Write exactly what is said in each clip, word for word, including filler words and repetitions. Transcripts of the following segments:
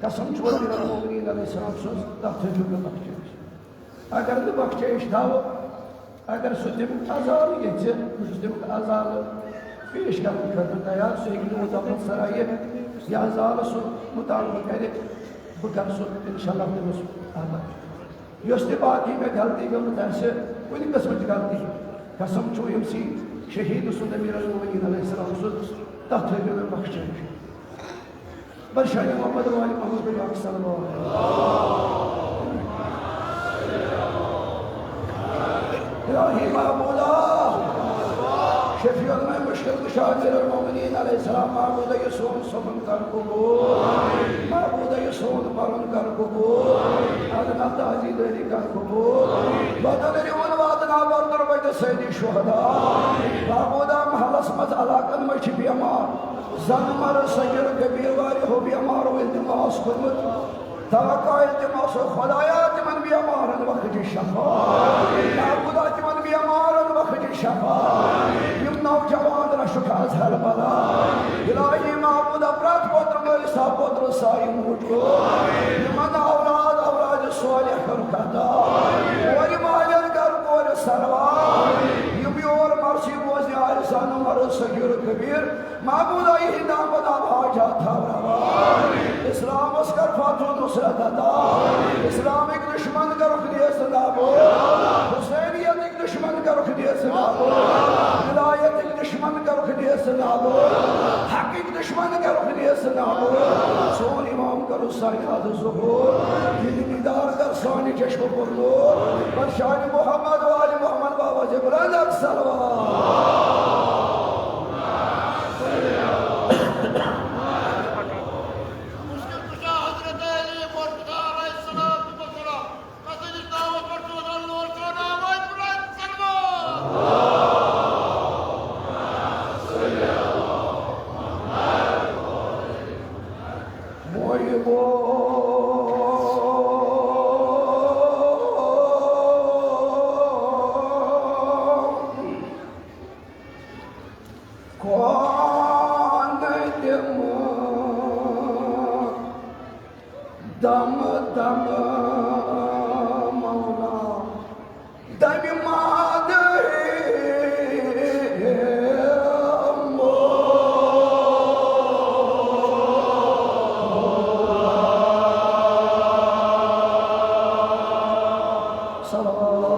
قسم چھُ امیر المومنین علیہ السلام سٕنٛز، تتھ تھٲوِو مےٚ بخشٲیِش۔ اگر نہٕ بخشٲیِش تھاوٕ، اگر سُہ تمیُک عذاب یژھِ، بہٕ چھُس تمیُک عذاب پیش کرنہٕ خٲطرٕ تیار۔ سُہ ہیٚکہِ نہٕ مطلب سرا یِتھ، یہِ عذاب سُہ مطالبہٕ کرِ، بہٕ کرٕ سُہ انشاءاللہ تٔمِس عطا۔ یۄس تہِ باقٕے مےٚ غلطی گٔمٕژ آسہِ، کُنہِ قٕسمٕچ غلطی، قسم چھُ ییٚمہِ سٕے شہیٖد سُنٛد امیر المومنین علیہ السلام سُنٛد، تَتھ تھٲوِو مےٚ بخشٲیِش۔ بر شانِ محمد و آلِ محمد پاک صلوات۔ الٰہی معبودا، شفیع المشکل کشا امیر المومنین علیہ السلام، معبودا، یہِ سون صبُن کر قبول۔ معبودا، یہِ سون پرُن کر قبول۔ ادنیٰ تعزیہ دٲری کر قبول۔ بدن ریون واتناو بر تربت سید شہدا۔ معبودا، محلس منٛز علاقن منٛز چھِ بیمار۔ زن مرد صغیر کبیر واریاہو بیمارو التماس کوٚرمُت۔ توقع التماس، خدایا، تِمن بیمارن بخش شفا۔ معبودا، تِمن بیمارن بخش شفا۔ یِم نوجوان رشک از ہر بلا۔ الٰہی معبودا، پرٛٮ۪تھ پوترٕ مٲلۍ صاحب پوترٕ سایہِ موٗجوٗد۔ یِمن اولاد اولاد صالح کٔرٕکھ عطا۔ کورِ مالٮ۪ن کر کورِ سروار۔ یِم یور مرثی بوزنہِ آیہِ، زن مرد صغیر کبیر۔ معبودا، یِہِنٛدۍ دامبداب حاجات تھاو روا۔ اسلامس کر فتح و نصرت عطا۔ اسلامٕکۍ دشمن کرُکھ نیست نابود۔ حسینیتٕکۍ دشمن کرُکھ نیست نابود۔ ولایتٕکۍ دشمن کرُکھ نیست نابود۔ حقٕکۍ دشمن کرُکھ نیست نابود۔ سون امام کرُس سانہِ ادٕ ظہور۔ دِلہِ بیدار کر سانہِ چشمہٕ پُر نور۔ بر شانِ محمد و آلِ محمد بابا جبران صلوات۔ مشکل کشا حضرت علی مرتضیٰ علیہ الصلوۃ والسلام۔ تسٕنٛدِس ناوس پٮ۪ٹھ سوزان نور چون ناو آسہِ برٛونٛہہ سلمان۔ محبو۔ کون دم دم دم مولا دم ماد صلوات۔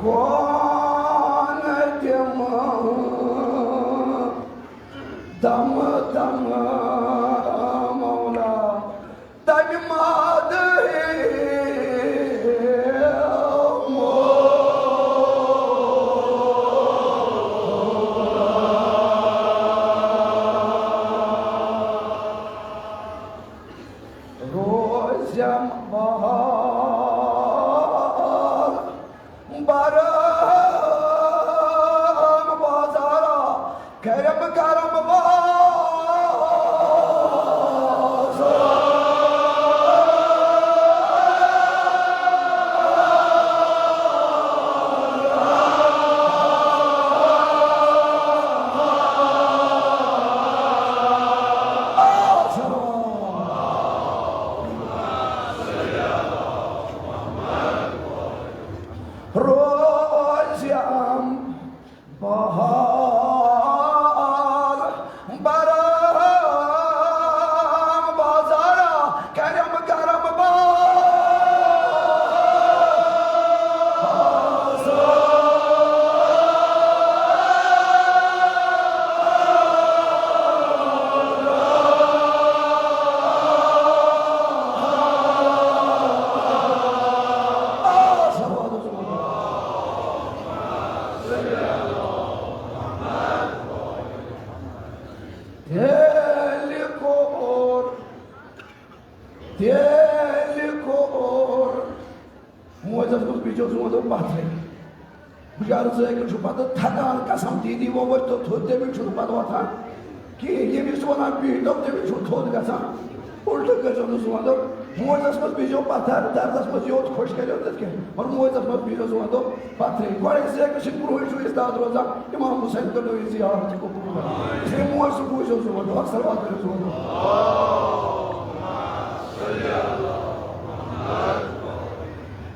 کون دم دم مولا دم ماد روزم بحال برم بازارا کرم کرم باز۔ روزم بحال برم بازارا کرم کرم باز۔ تیٚلہِ کوٚر، تیٚلہِ کوٚر۔ موجس منٛز بِچو زوٗن دوٚپ پتھرے۔ بُجارٕ ژٲکِل چھُ پتہٕ تھکان، قسم دیٖدی وۄنۍ ؤتھۍ تو تھوٚد، تٔمِس چھُنہٕ پتہٕ وۄتھان کِہیٖنۍ۔ ییٚمِس وَنان بِہِو، تٔمِس چھُنہٕ تھوٚد گژھان۔ الٹہٕ کٔرۍزیو نہٕ زوندُک۔ موزس منٛز پیٖزیو پتھر، دردس منٛز یوت خۄش کٔرِو تِتھ کٔنۍ، مگر موزس منٛز پیٖزیو زوندُک پتھرٕے۔ گۄڈے زیکہٕ سٕنٛدِ برونٛہٕے چھُ استاد روزان امام حسین گنڈوی زیارت قبول۔ اس لیے موزٕ بوٗزیو زوندُک، اکثر واتٲیِو زوندُک۔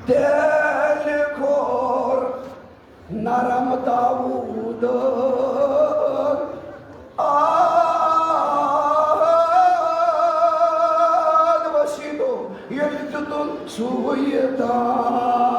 تیٚلہِ کوٚر نرم داوٗدن آد وسیٖدو ییٚلہِ دیُتُن سُے دانہِ۔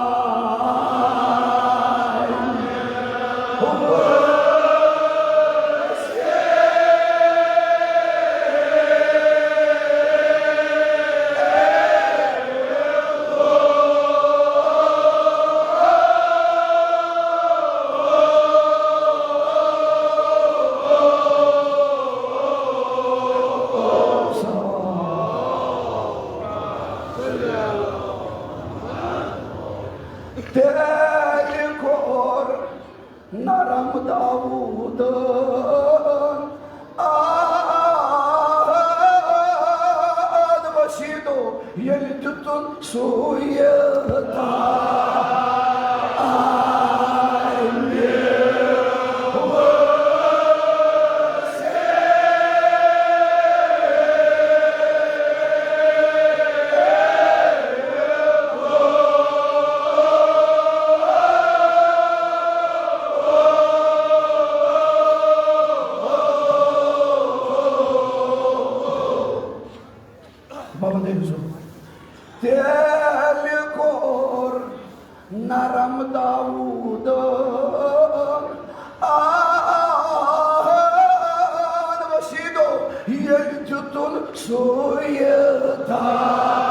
تیٚلہِ کوٚر نرم داوٗدن آد وسیٖدو ییٚلہِ دیُتُن سُے دانہِ۔ بابا دٔہِم صٲب۔ تیٚلہِ کوٚر نرم داوٗدن آد وسیٖدو ییٚلہِ دیُتُن سُے دانہِ۔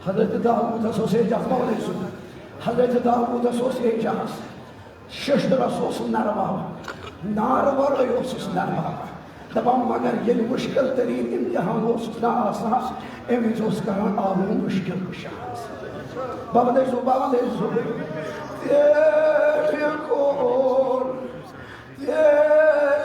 حضرت داوودس اوس اعجاز، مولوی صٲب۔ حضرت داوودس اوس اعجاز۔ ششترس اوس نرماوان، نار ورٲے اوسُس نرماوان۔ دپان، مگر ییٚلہِ مُشکِل تریٖن امتحان اوسُس نہ آسان، امہِ وِزِ اوس کران آوُن مُشکِل کُشا۔ بابا دٔسۍ زُو، بابا دٔسۍ زُو۔ تیٚلہِ کوٚر،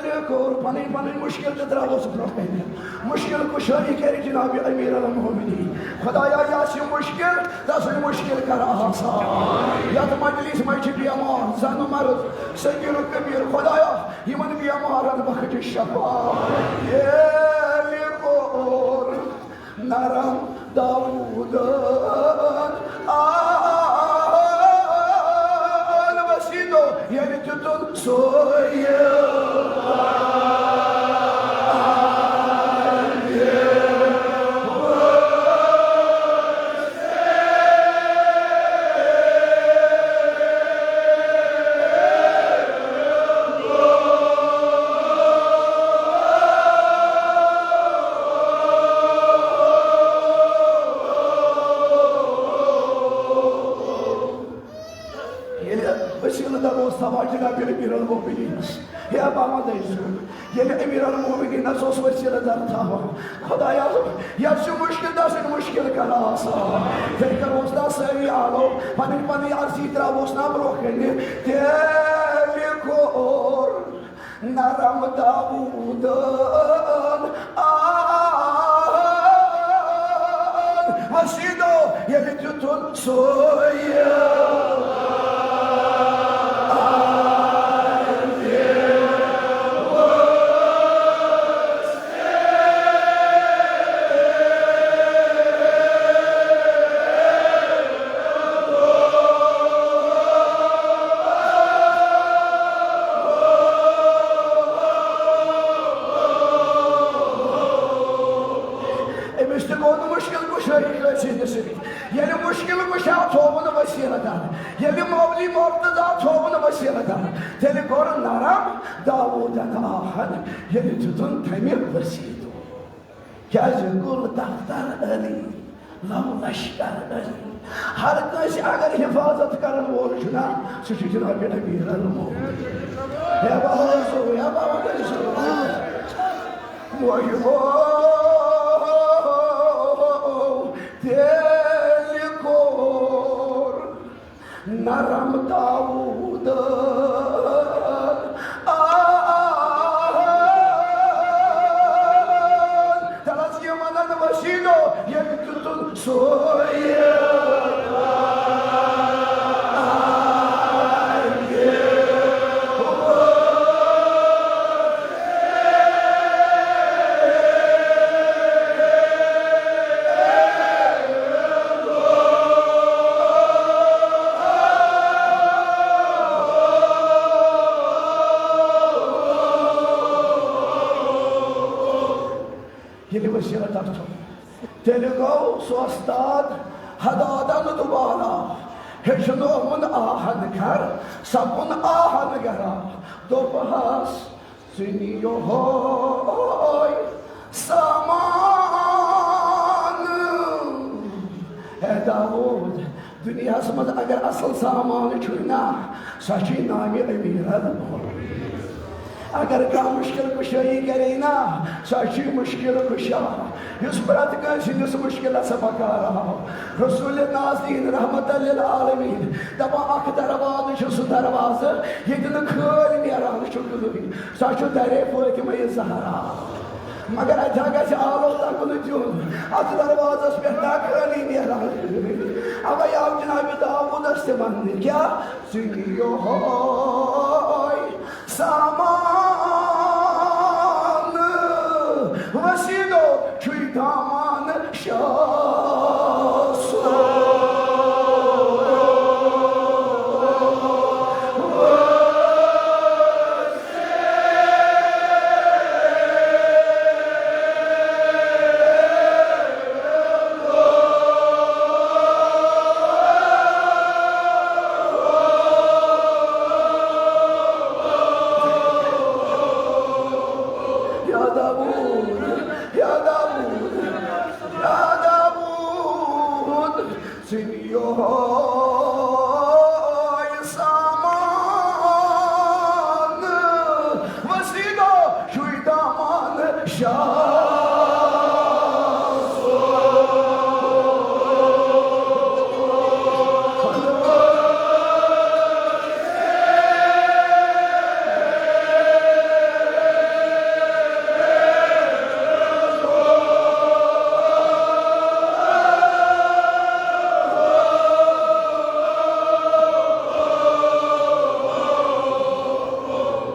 تیٚلہِ کوٚر پنٕنۍ پنٕنۍ مُشکِل تہِ ترٛاووس برٛونٛہہ کنہِ۔ مُشکِل کُشٲیی کرِ جناب امیر المومنین۔ خدایا، یہِ آسہِ مُشکِل، تسٕے مُشکِل کر آسان۔ یتھ مجلس منٛز چھِ بیمار، زن مرد، صغیر و کبیر۔ خدایا، یِمن بیمارن بخش شفا۔ ییٚلہِ کوٚر نرم داوٗدن آل وسیٖدو ییٚلہِ دیُتُن سُے۔ ییٚلہِ وسیٖلہٕ دار اوس تھاوان جناب امیر المومنینس، ہے بابا دٔسۍ زُو، ییٚلہِ امیر المومنینس اوس وسیٖلہٕ دار تھاوان، خدایا، یتھ چھُ مُشکِل، تسٕے مُشکِل کر آسان۔ تیٚلہِ کروس نا سٲری آلو، پنٕنۍ پنٕنۍ عرضی ترٛاووس نا برٛونٛہہ کنہِ۔ تیٚلہِ کوٚر نرم داوٗدن آل وسیٖدو ییٚلہِ دیُتُن سُے۔ أمِس تہِ گوٚو نہٕ مُشکِل کُشٲیی کٲنٛسہِ ہٕنٛدِ سۭتۍ۔ ییٚلہِ مُشکِل کُشا تھووُن وسیٖلہٕ دار، ییٚلہِ مولوی مرتضیٰ تھووُن وسیٖلہٕ دار، تیٚلہِ کوٚر نرم داوٗدن آہن، ییٚلہِ دیُتُن تَمہِ وسیٖلہٕ۔ کیٛازِ گُل دفتر علی لو لشکر علی۔ ہر کٲنٛسہِ اگر حفاظت کرن وول چھُ نا، سُہ چھُ جناب امیر المومنین۔ ہے بابا سو، ہے بابا سو۔ محبو، تیٚلہِ کوٚر نرم داوود۔ آ، آ، آ، آ۔ تَلہٕ حظ یہِ وَنان وسیٖلو، ییٚلہِ تیُتھ سُے۔ ییٚلہِ وسیٖلہٕ تَتھ تھوٚو، تیٚلہِ گوٚو سُہ وۄستاد حدادن دوبالا، ہیٚچھنووُن آہن کھر، سپُن آہن گرا، دوٚپہَس، ژٕ نہِ یِہوے سامان۔ اے داوود، دُنیاہَس منٛز اگر اصل سامان چھُے نا، سۄ چھے ناوِ امیر المومنین۔ اگر کانٛہہ مشکل کشٲیی کرے نا، سۄ چھے مشکل کشا، یُس پرٛٮ۪تھ کٲنٛسہِ ہٕنٛدِس مشکلس بکار آو۔ رسول نازنین رحمت للعالمین دپان، اکھ دروازٕ چھُ سُہ دروازٕ ییٚتہِ نہٕ خٲلۍ نیران چھُ کٕہٕنۍ، سۄ چھُ درے فاطمہ زہرا۔ مگر اتہِ ہا گژھِ آلو لگُن دیُن، اتھ دروازس پٮ۪ٹھ نہ خٲلی نیران۔ اوے آو جناب داوودس تہِ وننہٕ، کیٛاہ؟ ژٕ نہِ یِہوے سامان، وسیٖلو چھُے دامان شاہ سُنٛد۔ یا داوود، یا داوود، یا داوود، ژٕ نہِ یِہوے سامان، وسیٖلو چھُے دامان شاہ۔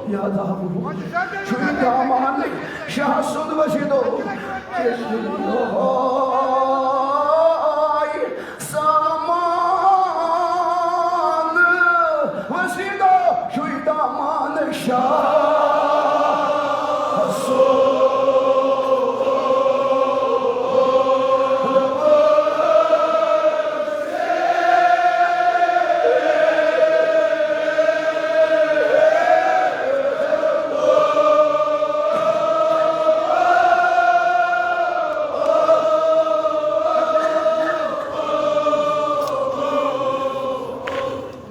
یا داوود، چھُے دامان شاہ سُنٛد وسیٖلو، ژےٚ چھُے یِہوے سامان، وسیٖلو چھُے دامان شاہ سُنٛد۔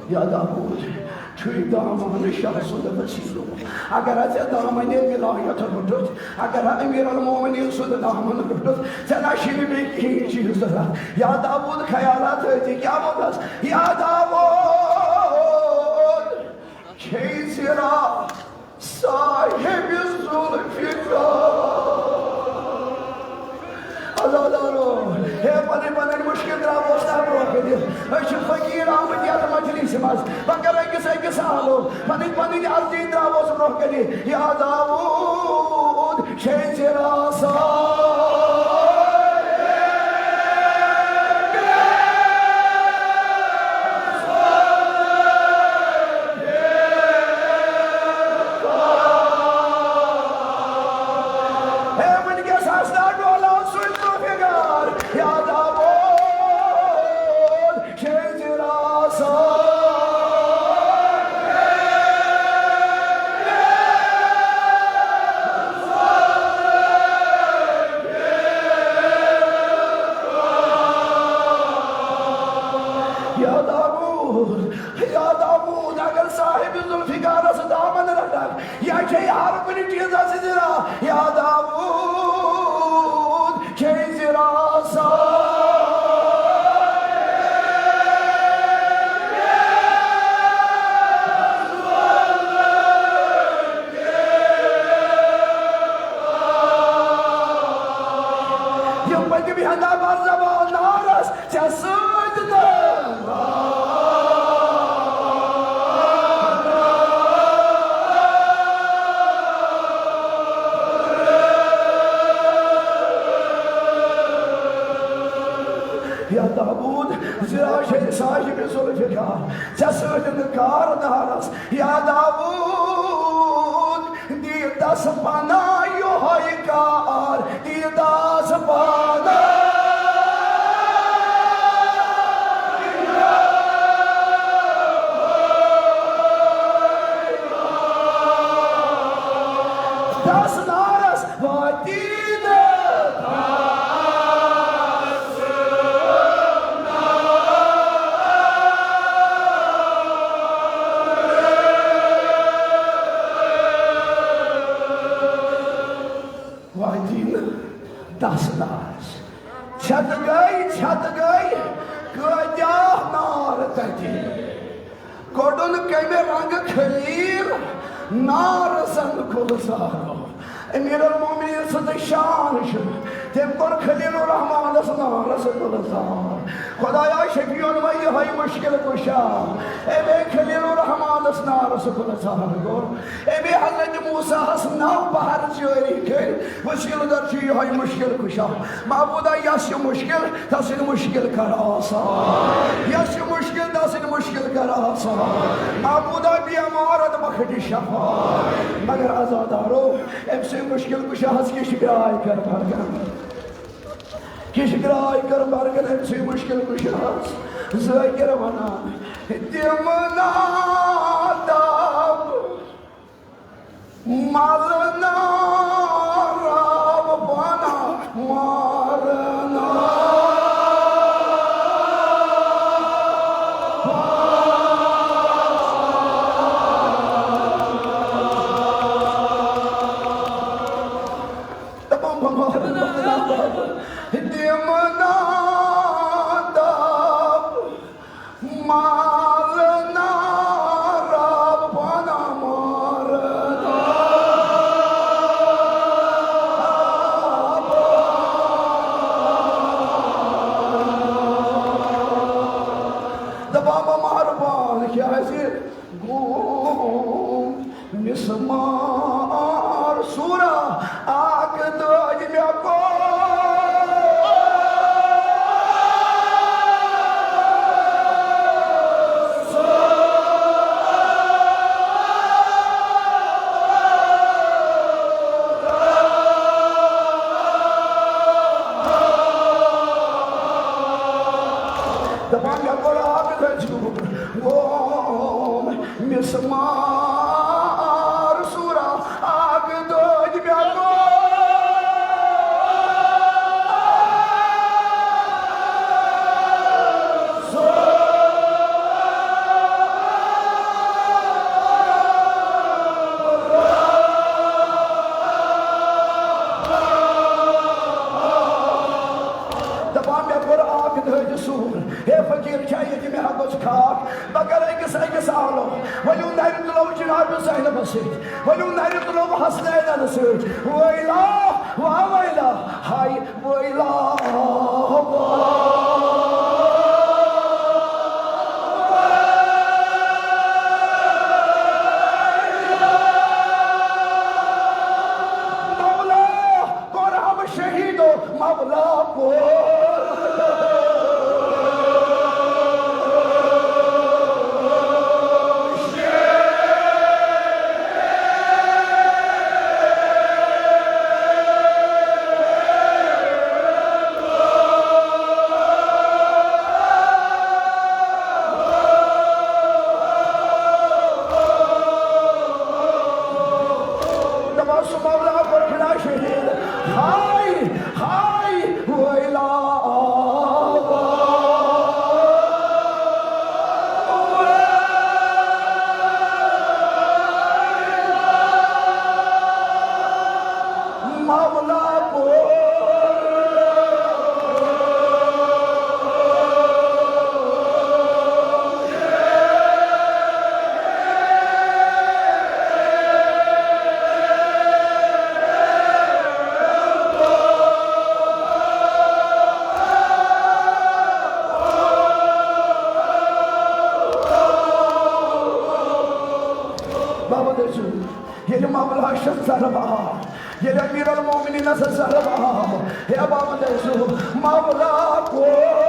یا داوود، چھُے دامن شاہ سُنٛد وسیٖلہٕ۔ اگر ژےٚ دامنِ ولایت روٚٹُتھ، اگر امیر المومنین سُنٛد دامن روٚٹُتھ، ژےٚ نہ چھُے نہٕ بیٚیہِ کِہیٖنۍ چیٖز ضروٗرت۔ یا داوود خیالات أتی کیٛاہ ووٚنُس؟ یا داوود، چھے ژےٚ را صاحب ذوالفقار۔ عزادارو، ہے پنٕنۍ پنٕنۍ مُشکِل ترٛاووس نا برٛونٛہہ کَنہِ۔ أسۍ چھِ فقیٖر آمٕتۍ یَتھ مجلسہِ منٛز۔ بہٕ کَرٕ أکِس أکِس آلو۔ پنٕنۍ پنٕنۍ عرضی ترٛاووس برٛونٛہہ کَنہِ۔ یا داوود، چھے ژےٚ را صاحب ہے، وٕنکیٚس آسہِ نا ڈولان سُے ژٕ فِگار، یا داوود، چھے ژےٚ را صاحب۔ یا داوود، یا داوود، اگر صاحب ذوالفقارس دامن رٹکھ، یا چھے ہر کُنہِ چیزس ذرا، یا داوود، چھے ذرا سا۔ یِم پٔتِم ہٮ۪ندا بر زبان نارس، ژےٚ سۭتۍ تہٕ۔ یا داوود، ذرا چھے صاحب ذوالفقار، ژےٚ سۭتۍ نہٕ کار نارس۔ یا داوود، دیٖتس پناہ یِہوٚے کار، دیٖتس پناہ۔ دس نارس واتی نہٕ۔ واتی نہٕ دس نارس۔ چھت گٔے، چھت گٔے، کۭتیاہ نار تتہِ۔ کوٚڑُن کمہِ رنگہٕ خلیل نار زن گُلزارو۔ امیر المومنین سٕنٛز شان چھِ، تٔمۍ کوٚر خلیل الرحمانس نارس گُلزار۔ خدایا، شفیعن وۄنۍ یِہوٚے مُشکل کُشا۔ اے مے خلیل الرحمانس نارس گُلزار کوٚر۔ اے مے حضرت موسیٰ ہس نو پہر جٲری کٔرۍ۔ وسیلہٕ در چھُ یِہوٚے مُشکل کُشا۔ معبودا، یس یہِ مُشکل، تس یہِ مُشکل کر آسان۔ یس یہِ مُشکل، تس یہِ مُشکل کر آسان۔ معبودا، بیمارن بخش شفا۔ مگر عزادارو، أمۍ سٕے مُشکل کُشاہس کِش براے کر برگن۔ کِش براے کر برگن أمۍ سٕے مُشکل کُشاہس۔ ذٲکر ونان، تِم نادب ملنا رب پانا مارنا۔ دپان بہٕ مارنا رب، دِم نا دب۔ مال نا رب پانا مار۔ دپان بہٕ مہربان کیازِ گوٚو مسمار صورہ اکھ دٲدۍ مےٚ کوٚر۔ دپان مےٚ کوٚر اکھ دٔچھُن گوم مسمار صورہ اکھ دٲدۍ مےٚ کوٚر۔ دپان مےٚ کوٚر اکھ دٲدۍ سوٗر۔ ہے فقیٖر، چھا ییٚتہِ مےٚ ہا گوٚژھ خاک؟ بہٕ کرٕ أکِس أکِس آلو۔ ؤلِو نرِ تُلو جناب زینبس سۭتۍ، ؤلِو نرِ تُلو حسنینن سۭتۍ۔ ویلا، وا ویلا، ہاے ویلا، وا۔ مولا، کوٚرہم شہیدو مولا پور۔ دپان سُہ مولا کوٚر فِدا شہیٖد۔ ہاے، ہاے، ویلا۔ ییٚلہِ امیر المومنین حسن زہرا آو، ہے بابا دٔسِو، مولا کوٚر۔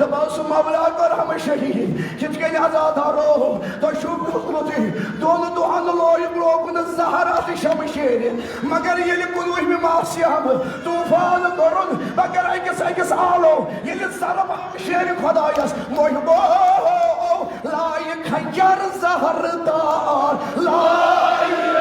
دپان سُہ مولا کوٚر ہم شہید، کِتھ کٔنۍ عزادارو، تۄہہِ چھُو بوٗزمُتٕے، دۄن دۄہن لویُک لوگُن زہرا تہٕ شمشیرِ، مگر ییٚلہِ کُنوُہمہِ ماہ سیاہ طوفان کوٚرُن، مگر أکِس أکِس آلو، ییٚلہِ ضرب شیرِ خۄدایس موہِبو، لایہِ کھنجر زہر دار، لایہِ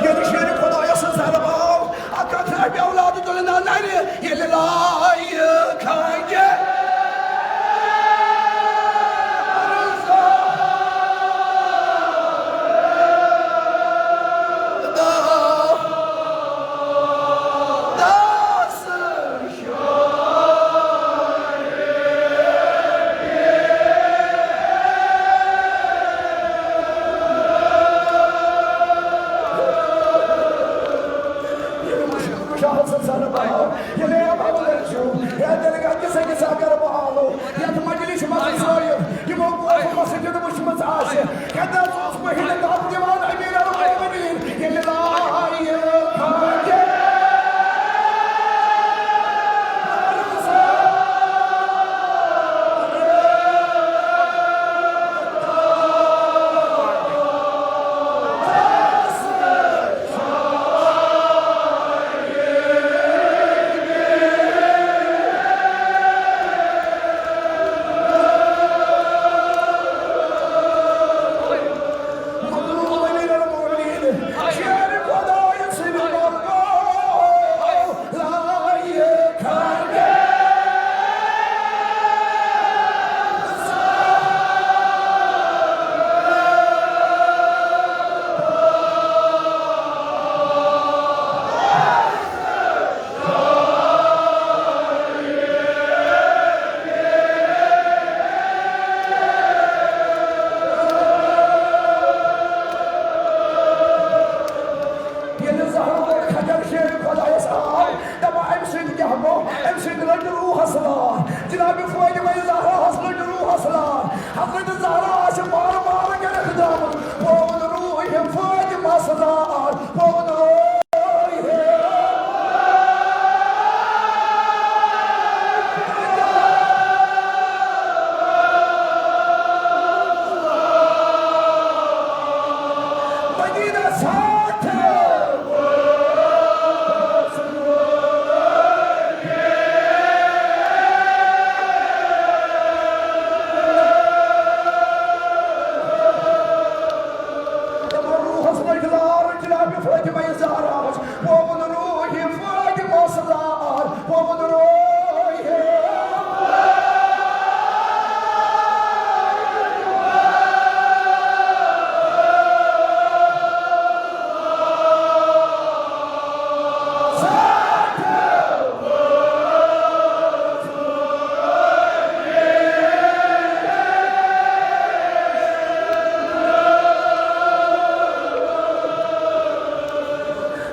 ییٚلہِ شیرِ خۄدایس زہرا آو، اکھ اکھ رۄپیہِ اولاد تُلہِ نہ نرِ، ییٚلہِ لایہِ کھنجہِ۔ ییٚلہِ مُشکِل کُشادٕ سٕنٛز زنہٕ بہاو، ییٚلہِ اے بابا لٔڑۍ چھُ، ہے تیٚلہِ گژھِ کِسے کِسا گرٕ بہاو، یَتھ مجلِس منٛز زٲیِتھ، یِمو قومو مسجد وٕچھمٕژ آسہِ، کَتہِ حظ اوس مٔہِنٛدِ دَب دِوان أمیٖر المومنیٖن، ییٚلہِ لایہِ کھنجہِ۔ ییٚلہِ زہرا کھنجر شیرِ خۄدایس آو، دَپان، "أمۍ سۭتۍ کیٛاہ گوٚو؟ أمۍ سۭتۍ لٔج روحس لار۔" جناب فاطمہ زہراہس لٔج روحس لار۔ حضرت زہرا آسہِ بار بار کٔرِتھ درٛامٕژ، "پوٚن روحِ فاطمس لار۔" پوٚن روحِ مدینہ ساتھ۔ دَپان، روحس لٔج لار جناب فاطمہ زہراہس۔ پوٚن روحِ فاطمس لار، پوٚن روحِ۔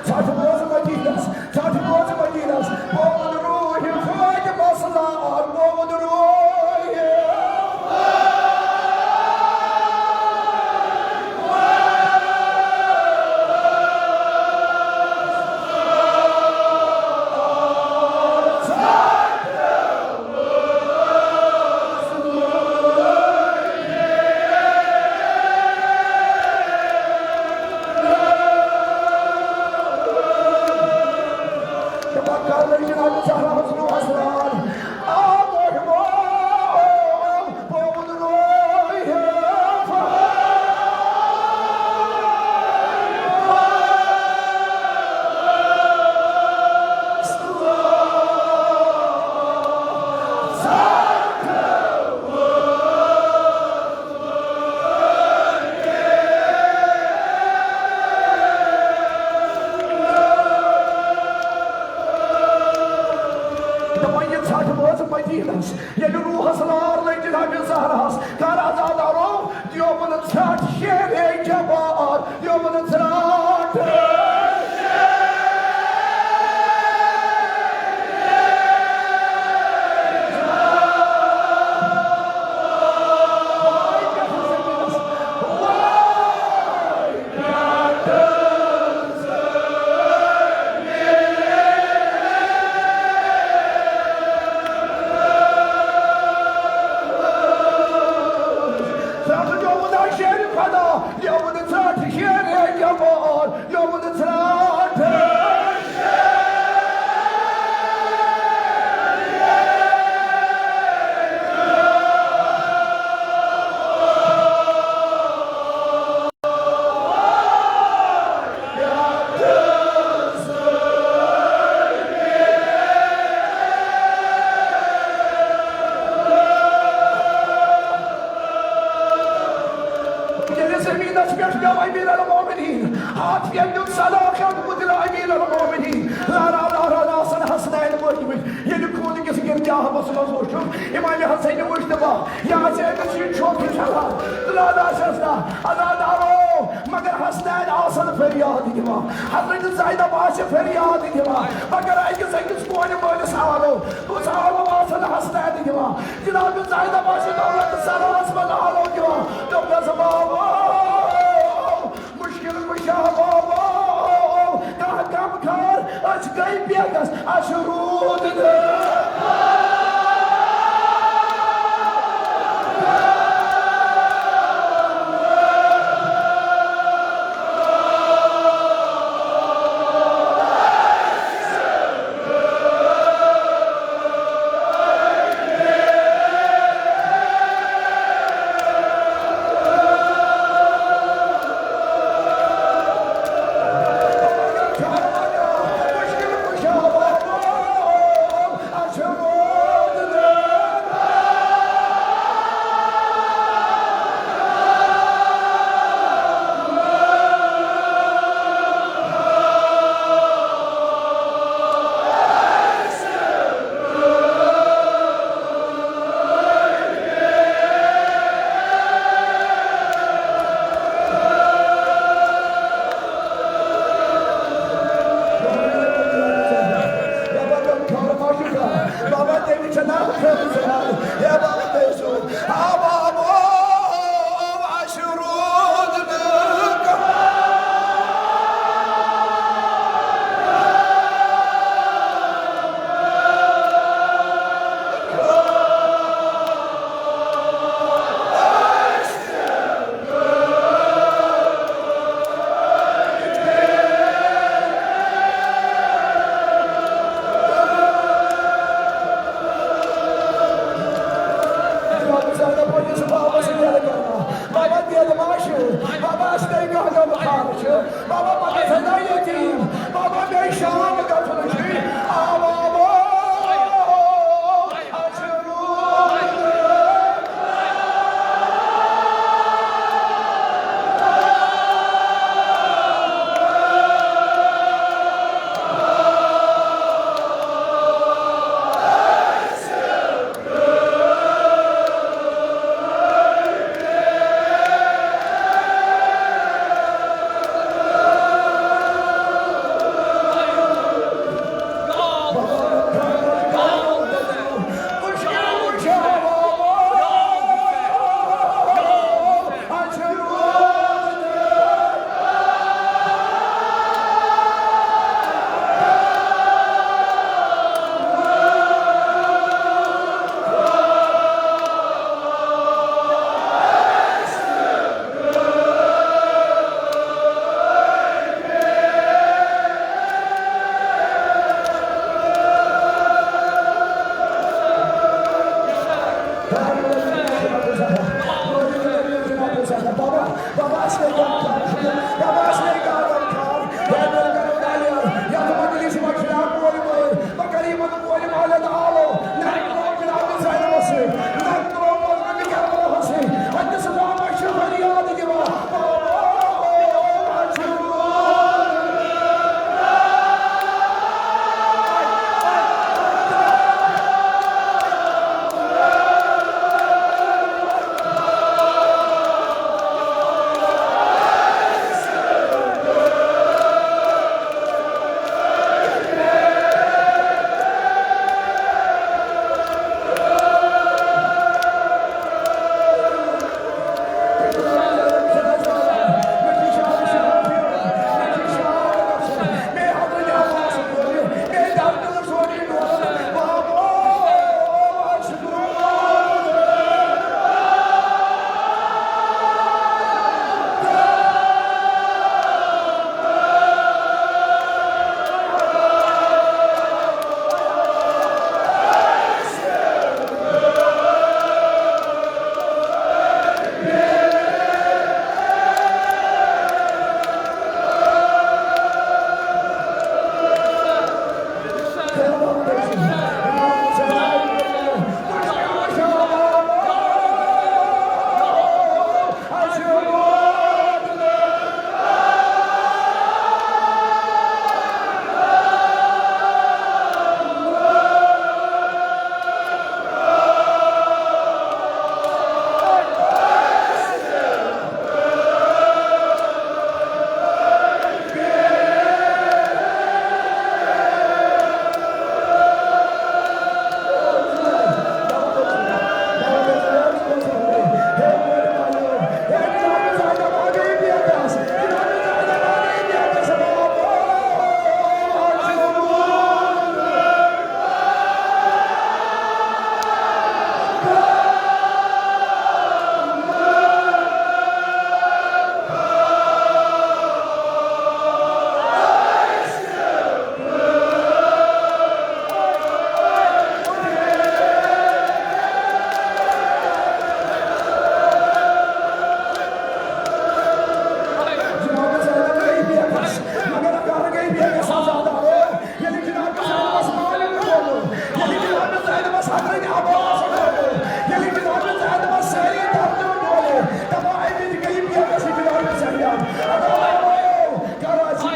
ژھٹھ بوز مدینس، ژھٹھ بوز مدینس، پوٚن روحِ فاطمس لار، پوٚن روحِ۔ دیٖنس، ییٚلہِ روحس لار لٔج جناب زہراہس، کر عزادارو، دیومُت ژھرٛٹھ شیرے جبار، دیومُت ژھرٛٹھ۔ ژھرٛٹھ دیومُت آ شیرِ خدا، دیومُت ژھرٛٹھ شیرِ جبار، دیومُت ژھرٛٹھ۔ ییٚلہِ زٔمیٖنَس پٮ۪ٹھ پیوٚو أمیٖر المومنیٖن، اَتھ پٮ۪ٹھ دیُت صداقت مُدلہ أمیٖر المومنیٖن۔ لارا لارا آسن حسنین وٲتمٕتۍ۔ ییٚلہِ خوٗنہٕ کِس گِردِ آبَس منٛز وُچھُکھ، امام حسین وُچھ تہٕ با، یہِ آسہِ أمِس یہِ چھوٚکھ یہِ چھَلان۔ تہٕ لاداسٮ۪س نا، عزادارو، مگر حسنین آسن فریاد دِوان۔ حضرت زینب آسہِ فریاد دِوان۔ مگر أکِس أکِس کورِ مٲلِس آلو، بہٕ آلو آسن حسنین دِوان۔ جناب زینب آسہِ دولت سراہَس منٛز آلو دِوان۔ دوٚپنَس، بابا، مشکل کشا بابا، کانٛہہ غمخار، أسۍ گٔے بیگس، اَسہِ روٗد نہٕ۔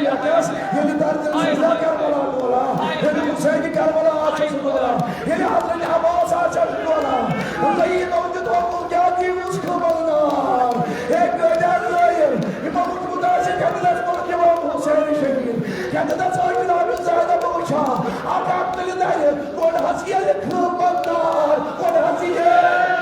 ییٚلہِ درد سجدہ کربلا ڈولا، ییٚلہِ حسین کربلا آسہِ ڈولا، ییٚلہِ حضرت عباس آسہِ ڈولا، زیٖنو دیُت حُکُم کیٛاہ دیٖوُس خبردار۔ ہے گٲڑۍ زٲیِل، یِمو وُچھمُت آسہِ کَتٮ۪تھ اوس امام حسین شہیٖد، کَتٮ۪تھ ٲسۍ جناب زینب وٕچھان، اَکھ اَکھ تُلِتھ اَتھِ، گۄڈٕ حظ ییٚلہِ خبردار، گۄڈٕ حظ ییٚلہِ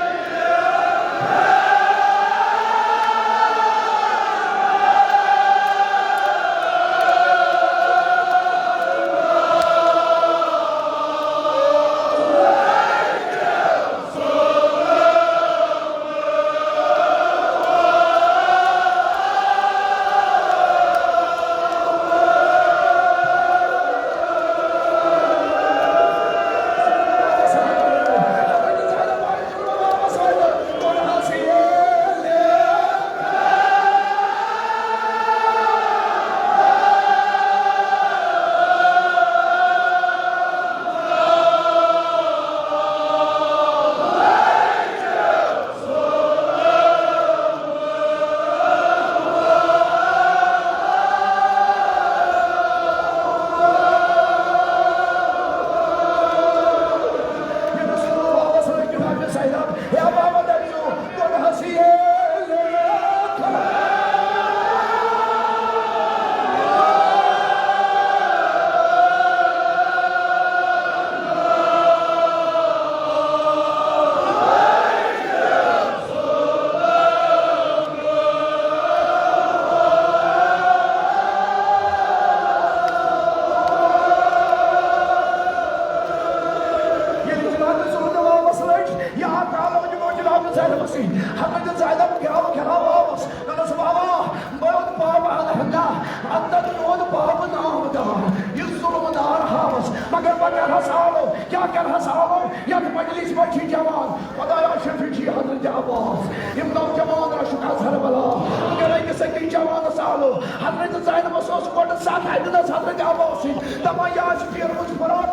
ییٚلہِ جناب رسول اللہ واپس لٔج، یا تعالیٰ جناب زینبس سۭتۍ۔ حضرت زینب گراو گراو واپس۔ دوٚپنس، "بابا، بہٕ اوس بابا الحمدہ، اندر میون بابہٕ ناو دار، یُس ظلم دار ہاوس، مگر بہٕ کرہس آلو، کیٛاہ کرہس آلو، یتھ مجلس منٛز چھِ جوان، خدایا شفیع چھِ حضرت عباس، یِم نوجوان عاشق اظہر بلا، بہٕ کرٕ أکِس أکِس جوانس آلو۔" حضرت زینبس اوس گۄڈٕ ستھ ہتہِ دِنس حضرت عباس سۭتۍ، دپان، "یہِ آسہِ پیرمٕژ فراق